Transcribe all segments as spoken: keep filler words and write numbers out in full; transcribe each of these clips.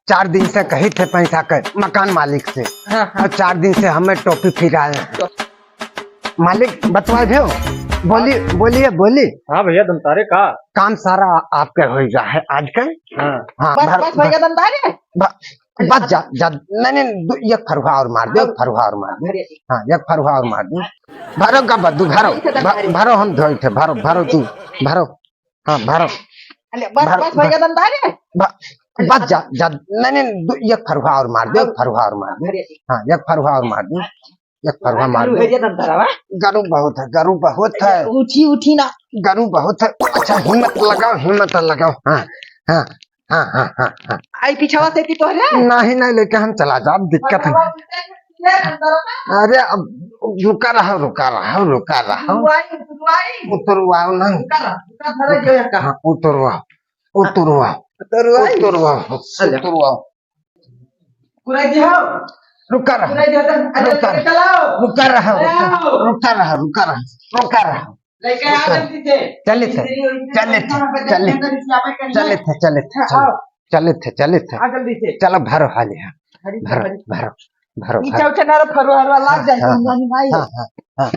चार दिन से कही थे पैसा के मकान मालिक से, हाँ, हाँ। और चार दिन से हमें टोपी फिराए हैं। तो मालिक बतवाए भे हो? बोली, बोलिए, बोली। हाँ भैया, दमतारे का? काम सारा आपके हो गया है आज के। हाँ। हाँ, बस, भर-, बस भैया, भर-, दमतारे। ब-, बस जा, जा, नहीं, नहीं, दो, एक फरुहा और मार दे, एक फरुहा और मार दे। अरे। हाँ, एक फरुहा और मार दे। भरो गबद्दू, भरो, भ-, भरो हम धोई थे, भरो, भरो तू, भरो। हाँ, भरो। अरे, बस, भरो, बस, भरो। भैया, दमतारे। ब-, बस जा, जा, नहीं, नहीं, दो, एक फरुहा और मार दे, एक फरुहा और मार दे। अरे। हाँ, एक फरुहा और मार दे। एक फरुहा मार दो। गरु बहुत है, गरु बहुत है। उठी, उठी ना। गरु बहुत है। अच्छा, हिम्मत लगाओ, हिम्मत लगाओ। हाँ, हाँ, हाँ। आई पिछवा से कि तोहरे? नहीं, नहीं, लेके हम चला जाब, दिक्कत है। अरे, अब रुका रहो, रुका रहो, रुका रहो। उतरवाई, उतरवाई। उतरवाओ ना। रुका रहो, रुका, धरे गया का। हाँ, उतरवाओ, उतरवाओ, उतरवाई। उतरवाओ, उतरवाओ। कुराई जी हो। रुका रहा। कुराई जी हो, अरे, रुका रहा। चलाओ। रुका रहा, अरे, रुका रहा, आओ। रुका रहा, रुका रहा, रुका रहा। लेके आ रुका। जल्दी से। चले थे, चले थे, चले थे, चले थे, चले थे, आओ। चले थे, चले थे। आ जल्दी से। चलो, भरो हाली, हाँ। भरी से, भरो, भरी। भरो, भरो, नीचे भरो। उठे ना रे, फरुआ, हरुआ लाग हाँ, जाए, हाँ, तुम हाँ, जानी भाई। हाँ, हाँ, हाँ।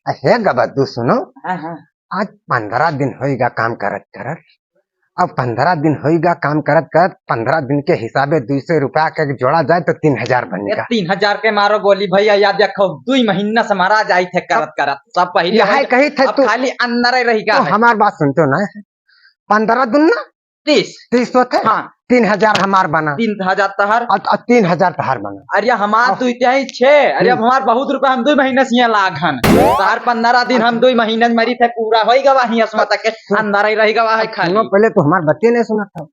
आ, हे गबद्दू, सुनो। हाँ, हाँ। आज पन्द्रह दिन होइगा काम करत करत। अब पन्द्रह दिन होइगा काम करत करत, पन्द्रह दिन के हिसाबे दुई सौ रुपया के जोड़ा जाए तो तीन हजार बनेगा। ये तीन हजार के मारो गोली भैया, याद रखो, दुई महीना से मारा जाई थे करत करत, सब पहले यही होई, कही थे अब तू। खाली अंदर ही रहिगा तो है। हमार बात सुनते हो ना, पन्द्रह दूना तीस। तीस होते? हाँ। तीन हजार हमार बना। तीन हजार तहर। और, और तीन हजार तहर बना। अरे हमार और दुई तिहाई छे। अरे हम्म। हमार बहुत रुपया, हम दुई महीना से यहाँ लाग हन। तहर पन्द्रह दिन हम दुई महीना में मरी थे, पूरा होई गवा ही असमा तक के सुन। अंदर ही रही गवा है अब खाली। सुनो, पहले तो हमार बतिया नहीं सुना था।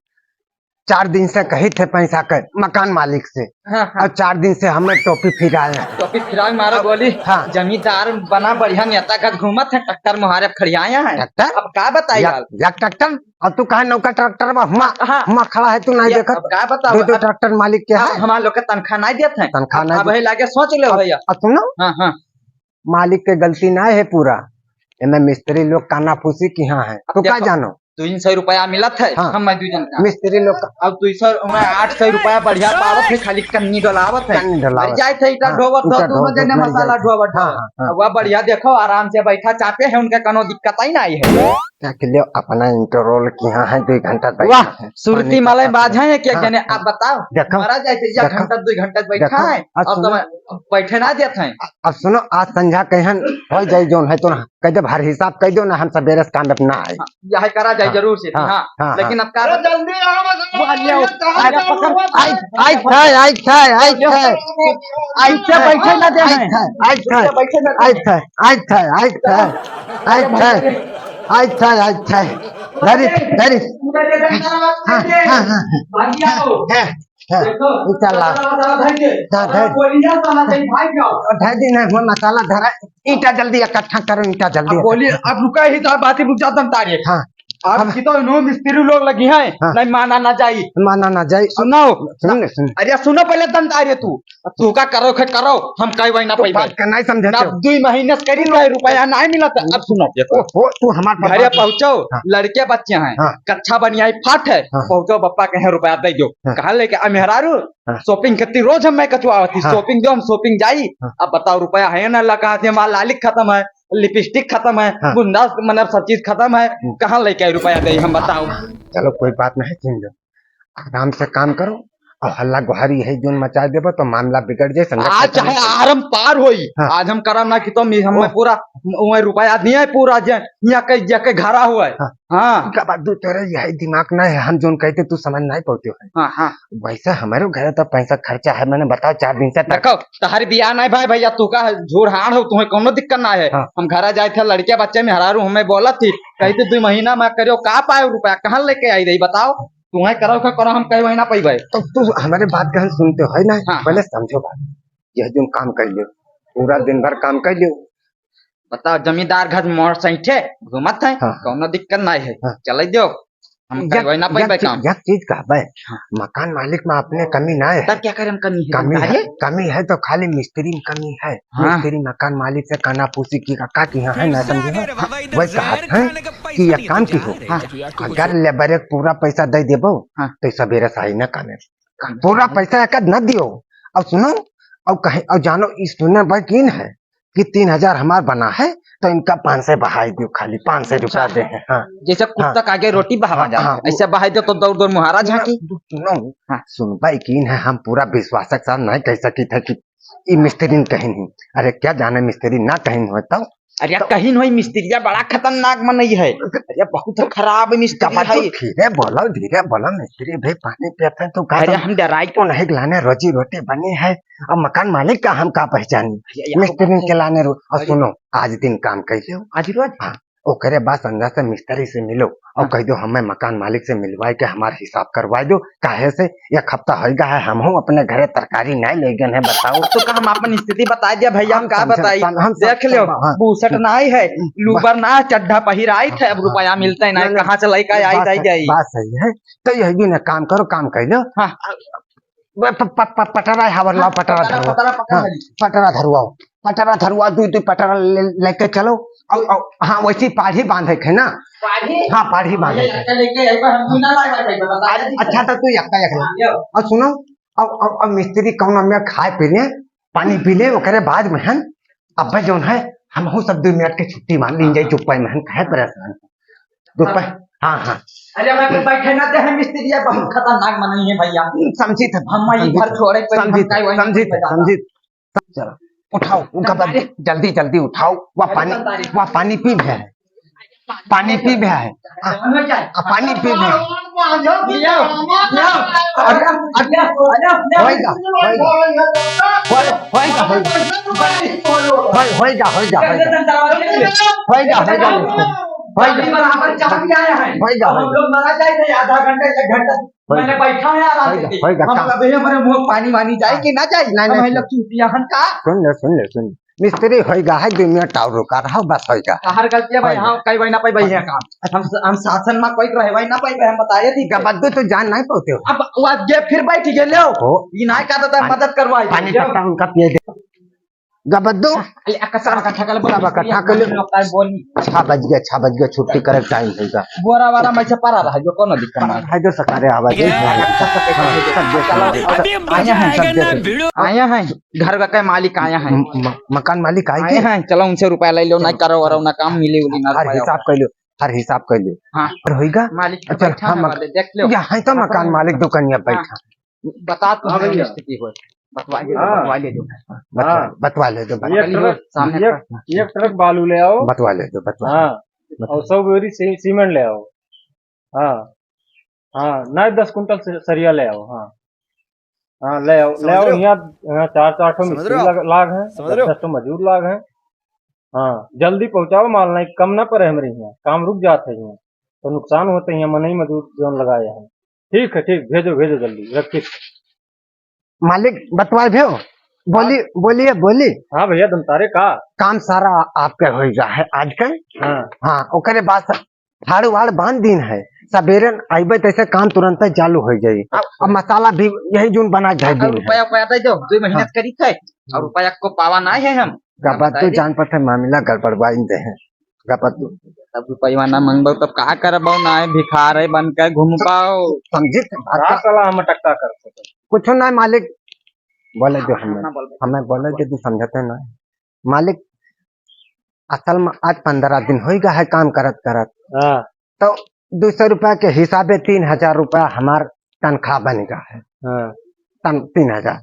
चार दिन से कही थे पैसा के मकान मालिक से। हाँ, हाँ। और चार दिन से हमें टोपी फिराए हैं। टोपी फिराए मारो अब गोली। हाँ। जमींदार बना बढ़िया नेता का घूमत है, ट्रैक्टर मुहारे खड़ियाया है। ट्रैक्टर? अब का बताई या, हाल? या ट्रैक्टर? अब तू कहा नौका ट्रैक्टर बा, हुआ, हाँ। हुआ खड़ा है, तू नहीं या, देखत? अब का बताओ? दो, दो अब ट्रैक्टर मालिक के अब है। हमार लोग के तनखा नहीं देत है। तनखा अब, नहीं अब देत। है लागे सोच ले अब, भैया। अब सुनो। हाँ, हाँ। मालिक के गलती नहीं है पूरा, एमे मिस्त्री लोग कानाफूसी की हाँ है। अब तू का देखो, जानो? तीन सौ रुपया मिलत है, हाँ। हम मैं दू जन का। मिस्त्री लोग का। अब दू सौ, मैं आठ सौ रुपया बढ़िया पावत है, खाली कन्नी डोलावत है। कन्नी डोलावत। जाए थे ईटा हाँ, ढोवत, ईटा दो ढोवत, जने नहीं मसाला जाए। ढोवत, हाँ, ढोवत। हाँ, हाँ। अब वह बढ़िया देखो, आराम से बैठा चापे है, उनका कोनो दिक्कत ही नहीं है। क्या के लिए अपना इंटरवल की हाँ है, दो घंटा बैठा वाह, है। सुरती पानी का मालय पानी। बाझा है क्या हाँ, जने, हाँ। आप बताओ, देखो, मरा जाए थे, एक देखो, घंटा, दो घंटा बैठा देखो, है, अब अब तो सुनो। मैं बैठे ना देत है। अब सुनो, आज संझा कहन हो जाए जोन है तो ना, कह दे भर हिसाब कह दो ना, हम सबेरे से काम अपना है। हाँ, यह करा जाए हाँ, जरूर से, हाँ, हाँ। हाँ, लेकिन हाँ। अब का अरे बता-, जल्दी आओ, बस वो आ लिया, आओ, आ लिया, पकड़। आई, आई, आई, आई, आई, आई, आई, आई, बैठे ना दे आई, हैं। आई, आई, बैठे ना दे। आई, आई, आई, आई, आई, आई, आई, आई, आई। Very, very। हाँ, हाँ, हाँ, हाँ। भाग जाओ। हाँ। हाँ, देखो, ई चला। मसाला, मसाला धर के। हाँ, धर। और कोई ना तो ना कहीं भाग जाओ। और धर दी ना, वो मसाला धरा। ईंटा जल्दी इकट्ठा करो, ईंटा जल्दी अब बोलिए, इकट्ठा। अब रुका ही तो, बात ही रुक जाता, हम तारे। हाँ। अब अब की तो इन्हों मिस्त्री लोग लगी हैं, हाँ। नहीं माना ना जाई। माना ना जाई। सुनो। सुन ले, सुन। अरे सुनो पहले, दम तारे तू। तू का करो, खे करो, हम कई वही ना तो पैबे। बात का नहीं समझे ना, तो। दुई महीने से करी रहे, रुपया नहीं मिला था। अब सुनो, देखो। ओ, ओ, तू हमार पर घरे बात पहुँचो, हाँ। लड़के बच्चे हैं, हाँ। कच्छा बनियाई फाट है, हाँ। पहुँचो, बप्पा कहे रुपया दे दो। हाँ। कहा लेके आ मेहरारू, हाँ। Shopping करती रोज हम मैं कचुआवती, हाँ। Shopping दो, हम shopping जाई। हाँ। अब बताओ, रुपया है ना, लगा दे, हमार लालिक खत्म है, लिपस्टिक खत्म है, हाँ। बुंदा, मतलब, सब चीज खत्म है, हम्म। कहाँ लेके आई रुपया दे, हम बताओ। चलो, कोई बात नहीं, सुन लो, आराम से काम करो, और हल्ला गुहारी है जोन मचा देबो तो मामला बिगड़ जाए, संगत आज खत्म चाहे हो जाए। आरम पार होई, हाँ। आज हम करम ना कि तो मी-, हम ओह। पूरा, वही रुपया नहीं है पूरा, जे, यहाँ के, जे के घरा हुआ है। हाँ। हाँ। इनका बात दू तेरे यही दिमाग ना है, हम जोन कहते तू समझ नहीं पड़ते हो। हाँ, हाँ। वैसे हमारे घर तो पैसा खर्चा है, मैंने बताओ चार दिन से तक। देखो, तहर बियाह नहीं भाई, भैया तू का झूठ हाड़ हो, तुम्हें कोनो दिक्कत ना है। हाँ। हम घरा जाए थे, लड़के बच्चे मेहरारू हमें बोला थी, कही थी दो महीना में करियो, का पाए रुपया, कहाँ लेके आई रही बताओ? तुम्हें करो का करो, हम कई महीना पैबे। तो तू हमारे बात का सुनते हो, है ना? हाँ, पहले हाँ। समझो बात, यह जो काम कर लियो, पूरा दिन भर काम कर लियो। बताओ, जमींदार घर मोर सैठे घूमत है, हाँ। कौनो दिक्कत नहीं है, हाँ। चले दो, हम यक-, करवाई ना यक पैबे चीज, काम। यक चीज कहबे, हाँ। मकान मालिक में अपने कमी ना है। तब क्या करे हम कमी है, कमी है, बताइए। कमी है तो खाली मिस्त्री में कमी है। हाँ। मिस्त्री मकान मालिक से कानाफूसी की का, का की हाँ है ना समझे हो? हाँ, वही कहत है कि एक काम की हो, हाँ। अगर लेबर एक पूरा पैसा दे देबो, हाँ। तो सबेरे से आई ना कामे। पूरा पैसा एक न दियो। और सुनो, और कहे, और जानो, ई सुने बा कि न है कि तीन हजार हमार बना है, तो इनका पाँच सौ बढ़ाई दियो, खाली पाँच सौ रुपया अच्छा। दे हैं। हाँ। जैसे कुत्ता हाँ। का आगे रोटी बहावा हाँ, जाता हाँ, है, ऐसे बहाई दे तो दौड़ दौड़ मुहारा झांकी। सुनो, हाँ। सुनबा कि न है, हम पूरा विश्वास के साथ नहीं कह सकी थे कि ई मिस्त्री न कहीं नहीं। अरे क्या जाने मिस्त्री ना कहीं होए तो। अरे तो कहीं नहीं, मिस्त्रिया बड़ा खतरनाक मनई है। अरे बहुत खराब मिस्त्री कबड्डी है। धीरे बोलो, धीरे बोलो, मिस्त्री भी पानी पियत है तो का अरे तो हम डराई तो नहीं लाने रोजी रोटी बनी है। अब मकान मालिक का हम का पहचानी? ये, ये मिस्त्री के लाने रो-, और अरे। सुनो, आज दिन काम कर लो। आज रोज? हाँ, ओकरे बाद संझा से मिस्त्री से मिलो और हाँ। कह दो, हमें मकान मालिक से मिलवाए के हमार हिसाब करवाए दो। काहे से एक हफ्ता होइगा है, हम हूँ अपने घरे तरकारी नहीं ले गए हैं, बताओ। तो का हम अपन स्थिति बता दिया भैया, हम हम का समझे, बताई? हम, हम देख समझे, लो, हाँ। बूसट ना आई है, हम्म, लूबर ना, चड्ढा पहिराई थे, अब हाँ, रुपया हाँ, मिलता ही ना, नहीं, नहीं, कहाँ से लइका आई, बात आई सही, जाई? बात सही है। तो यही भी ना, काम करो, काम कर लो। हाँ। प-, प-, प-, प-, पटरा है, हवर लाओ, हाँ, पटरा पटरा, धरवाओ। पटरा, पटरा हाँ, ली। पटरा धरवाओ, पटरा धरवाओ, दुई, दुई पटरा ले, लेके चलो। और, और, हाँ, वैसे पाढ़ी बांधे के है ना? पाढ़ी? हाँ, पाढ़ी बांधे के। ये लेके, लेके, एक बार हम भी ना लाए, भाई, बता दे। अच्छा, तो तू यक्का, यक्का। हाँ, यो। और सुनो, अब, अब, अब मिस्त्री कौन में खाए पी ले, पानी पी ले, ओकरे बाद में है, अब्बे जौन है, हमहू सब दुई मिनट के छुट्टी मान ली जाई, चुप्पा में हम काहे परेशान? दुपह-, हाँ, हाँ। अरे, मैं तो बैठे ना दे, मिस्त्री है, बहुत खतरनाक मनई है भैया। समझी थे, हम मैं समझी घर थे, छोड़े, कोई समझी हम थे, काहे वहीं समझी थे, बैठा समझी थे। चलो, उठाओ, उनका बंद, अरे। जल्दी, जल्दी उठाओ, वह अरे, पानी, बंद आ रही। वह पानी पी गया है, पानी पी गया है। हाँ, हाँ, पानी पी गया है। लियाओ, लियाओ। अरे, अरे, अरे, अरे, होएगा, होएगा। होए-, होएगा, होएगा। होए-, होएगा, होएगा, होएगा। होएगा, होएगा, होएगा। होएगा। बराबर चाह भी आया है। होएगा, हम होएगा। लोग मरा जाए थे आधा घंटा, एक घंटा। होएगा। मैंने बैठा है आराम से। होएगा, होएगा, हम काम। कभी हमारे मुंह पानी वानी जाए कि ना जाए? नहीं, हम नहीं, लोग चूतिया हन का? सुन ले, सुन ले, सुन ले। मिस्त्री होइगा है, दुई मिनट और रुका रहो, बस होइगा। तहार गलती है भाई, होइगा। हाँ, कई वही ना पाई भाई है काम। हम, हम शासन में कोई रहे भाई ना पाई भाई, हम बताए थी। गबद्दू तो जान नहीं पाते हो। अब वो आज ये फिर बैठ गए, लो। हो। ये नहीं कहता था, पानी, मदद करवाई। पानी जाओ। पत्ता उनका पिए दे। गबद्दू। अरे, अक्का सब इकट्ठा कर ले, बोला, सब इकट्ठा कर ले। लोग का बोली। छह बज गया, छह बज गया, छुट्टी करे टाइम होइगा। बोरा वारा में से परा रहा, जो कोनो दिक्कत ना। है जो सकारे आवाज है। हाँ, सब देख लेंगे, सब देख लेंगे। आया है, सब देख लेंगे। आया है। घर का, का मालिक आया है। म-, म-, मकान मालिक आए आए के? हैं, चलो उनसे रुपया ले लो, ना करो वरो, ना काम मिले उली, ना हर रुपया। हिसाब कर लो, हर हिसाब कर लो। हाँ। और होइगा? मालिक तो अच्छा, बैठा हाँ, है मक-, वाले, देख लो। यहाँ है तो हाँ, मकान हाँ। मालिक दुकानिया हाँ। बैठा। बता तो हाँ हमें भैया। स्थिति हो। बतवा ले दो, हाँ। बतवा ले दो। बतवा, हाँ। बतवा ले दो, बतवा एक ले दो। ट्रक, सामने एक, का। एक ट्रक बालू ले आओ। बतवा ले दो, बतवा। हाँ। बतवा। और सौ बोरी सी-, सीमेंट ले आओ। हाँ, हाँ, नहीं, दस कुंटल से सरिया ले आओ, हाँ। हाँ, ले आओ, ले समझ आओ, रहे हो? यहाँ, यहाँ चार, चार ठो समझ मिस्त्री रहे हो? लग-, लाग हैं, समझ रहे हो? दस, दस ठो मजूर लाग हैं। हाँ, जल्दी पहुँचाओ माल, नहीं कम ना पड़े हमरे यहाँ, काम रुक जात है यहाँ, तो नुकसान होते हैं, मनई मजूर जौन लगाए हैं। ठीक है, ठीक, भेजो, भेजो जल्दी, रखिए। मालिक बतवाए भे हो? बोली, हाँ। बोलिए, बोली। हाँ भैया, दंतारे का? काम सारा आपके होइगा है आज के। हाँ। हाँ, ओकरे बाद स-, फाड़ वाड़ बांध दीन है, सबेरे आइबे तैसे काम तुरंत चालू हो जाई। अब, अब मसाला भी यही जून बना जाए अब दिन है। रुपया, रुपया दे दो, दो महीना हाँ। करी थे, और रुपया को पावा ना है हम। गबद्दू जान पड़ते मामला गड़बड़वाइन दे हैं। गबद्दू। तब रुपया ना मांगबो, तब का करबो, ना है भिखारे बन के घूम पाओ। समझित? का साला हम टक्का कर सके? कुछ ना मालिक, बोले जो हाँ, हमें, ना बोल। हमें बोले जो तू समझते ना। मालिक, असल में आज पन्द्रह दिन होइगा है काम करत करत। हाँ। तो दो सौ रुपया के हिसाबे तीन हजार रुपया हमार तनख्वाह बन गया है। हाँ। तन-, तीन हजार।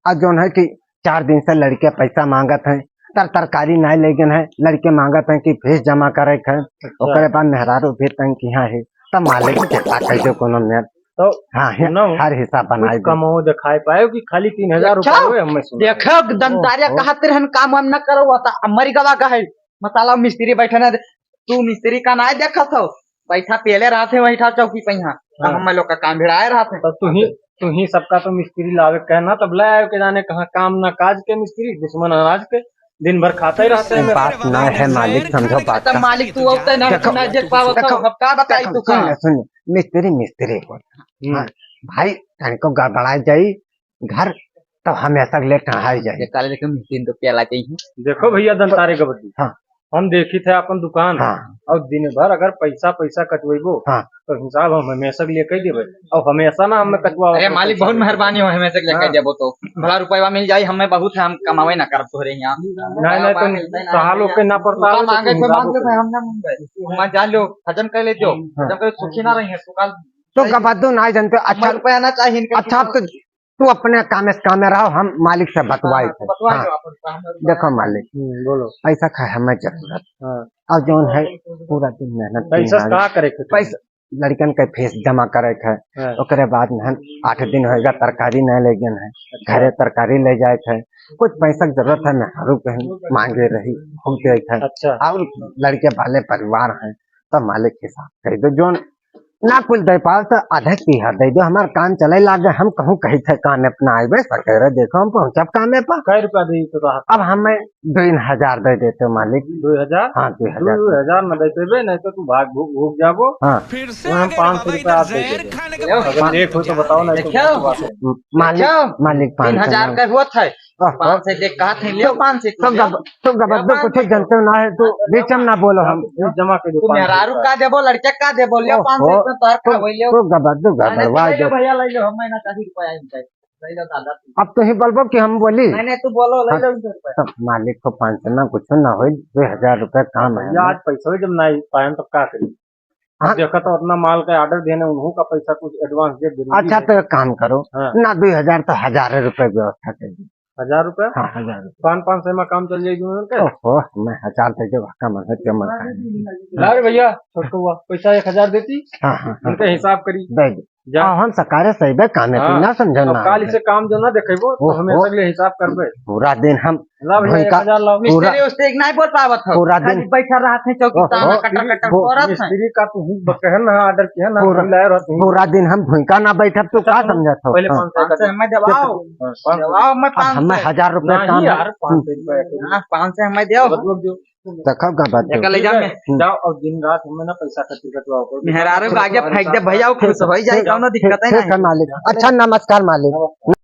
और जौन है कि चार दिन से लड़के पैसा मांगत हैं, तर तरकारी नहीं ले गए हैं, लड़के मांगत हैं कि फीस जमा करे के है, अच्छा। ओकरे बाद मेहरारू भी तंग किया है, तब मालिक के पास कैसे कोनो मेर तो हाँ, है, सुनो, हर हिसाब बनाए कुछ दे। कमाओ दिखाई पाए कि खाली तीन हजार रुपया देखो, हुए, हमें सुनो। देखो, दंतारिया ओहो। कहत रहन, काम वाम न करो, वो तो मरी गवा का है। मसाला मिस्त्री बैठे ना, तू मिस्त्री का ना देखत हो, बैठा पेले रहते वही ठा चौकी पे यहाँ। हाँ। हम लोग का काम भिड़ाए रहते। तो तू ही, तू ही सबका तो मिस्त्री लावे कहना, तब ले आयो के जाने कहाँ काम ना काज के मिस्त्री, दुश्मन अनाज के, दिन भर खाता ही रहते हैं। बात ना है मालिक, समझो बात तो का। मालिक तू होते ना, देखो, ना देख पावत हो, देखो, अब का बताई देखो, तू सुन का? ले, सुन ले, मिस्त्री, मिस्त्री हो। हम्म। हाँ, भाई, तनिको गड़बड़ाए जाई घर, तो हमेशा के लिए टहाई जाई। ये काले देखे, तीन तो प्याला चाहिए। देखो भैया, दंतारे गबद्दू। हाँ। हम देखी थे अपन दुकान, हाँ। और दिन भर अगर पैसा, पैसा कटवेबो, हाँ। तो हिसाब हम हमेशा के लिए कह देबे, और हमेशा ना हमें कटवा। अरे मालिक, बहुत मेहरबानी हो, हमेशा के लिए हाँ। कह देबो तो भला रुपया मिल जाई, हमें बहुत है, हम कमावे ना करब तोहरे यहाँ। नहीं, नहीं, तो कहा लोग के ना पड़ता दुकान हो, तो मांगे थे, हिसाब मांग हो लेते, हम ना मांगे। वहाँ जा लो, हजम कर ले जो, हाँ। हजम कर, सुखी ना रही है, सुखाल तो गबद्दू ना जानते, अच्छा, रुपया ना चाहिए इनके अच्छा, आप तो तू अपने कामे से कामे रहो, हम मालिक से बतवाई हाँ, थे। बतवाई हाँ। लो अपन काम, देखो मालिक, हम्म, बोलो। पैसा का हमें जरूरत। हाँ। और जौन है, पूरा दिन मेहनत पैसा किया है। का करे के पैसा, लड़कन के फीस जमा करे के है। हाँ। ओकरे बाद में हम आठ दिन होएगा, तरकारी नहीं ले गए हैं। अच्छा। घरे तरकारी ले जाए के है। कुछ पैसा के जरूरत है, मेहरू के हम मांगे रही, हम दे के है। अच्छा। और लड़के वाले परिवार हैं, तो मालिक हिसाब कर दो। जौन ना कुल दे पाओ तो आधे की हर दे दो, हमार काम चले लागे। हम कहूँ कही थे कामे पे ना आइबे, सकेरे देखो हम पहुँचब कामे पर। कै रुपया दे तो कहा? अब हमें दो हजार दे देते मालिक। दो हजार? हाँ, दो हजार। दो हजार न दे पेबे, नहीं तो तू भाग भूख, भूख जाबो। हाँ। फिर से तो हम पाँच सौ रुपया आप दे देबे। अगर लेट हो तो बताओ, नहीं तो देखो। बात है। म-, मालिक, देखो। मालिक पाँच सौ तीन हजार ना। का हुआ था। ओहो। पाँच सौ दे, कहा थे, ले पाँच सौ तो ले। गब-, तो गबद्दो कुछ जनते ना है, तू बीच में ना बोलो हम। जमा कर दो तू पाँच सौ मेहरारू रुपया। का देबो, लड़के का देबो, ले ओहो। पाँच सौ रुपया तोहर तो, खा, वही ले। तो गबद्दो अरे, गड़बड़वा ले लो दो। भैया, ले लो, हम ना चाही रुपया इनका। ले लो दादा तू। अब तू ही बोलबो कि हम बोली? नहीं, नहीं, तू बोलो, ले हाँ, लो इनसे रुपया। तो मालिक को पाँच सौ ना कुछ ना होई, दो हजार रुपया काम है। भैया, आज पैसा जब नहीं पाए तो का करी? हाँ। देखा तो उतना माल का order देने, उन्हों का पैसा कुछ advance दे दे। अच्छा, तो एक काम करो, हाँ। ना दो हजार तो हजार रुपये व्यवस्था कर दो। हजार रुपये? हाँ, हजार रुपये। पाँच, पाँच सौ में काम चल जाएगी उनके। ओहो, मैं हजार दे दो, हक्का मन है, क्या मन है। ला रे भैया, छोटको हुआ, पैसा एक हजार देती, हाँ, हाँ, हाँ। इनका हिसाब करी। दे दो। जा। हाँ, हम सकारे सही बे, कामे हाँ। ना समझो अब ना। काल इसे काम जो ना देखेबो, तो ओहो। हमें अगले हिसाब करबे। पूरा दिन हम ला भैया, भूखा, एक हजार लाओ। पूरा मिस्त्री उस्त्री नहीं बोल पावत हो। पूरा दिन खाली बैठा रहत है चौकी ओहो। ताना कटर कटर वो करत है। मिस्त्री का तू ही बकहन ना order किया ना, पूरा, बुलाए रहत है। पूरा दिन हम भूखा ना बैठब, तो का समझत हो? पहले हाँ। पाँच सौ का पाँच सौ हमें देवाओ। हाँ, पाँच सौ। देवाओ, मैं अब हमें पाँच सौ। हजार रुपया नहीं काम है। यार, पाँच सौ रुपया के। हाँ, पाँच सौ हमें देवाओ। मतलब जो देखो का बात है। एका ले जा मैं। जाओ और दिन रात हमें ना पैसा खातिर कटवाओ। मेहरारू का आगे फेंक दे भैया, वो खुश हो जाए, ठीक, कौनो दिक्कत है ठीक है ना। मालिक। अच्छा, नमस्कार मालिक।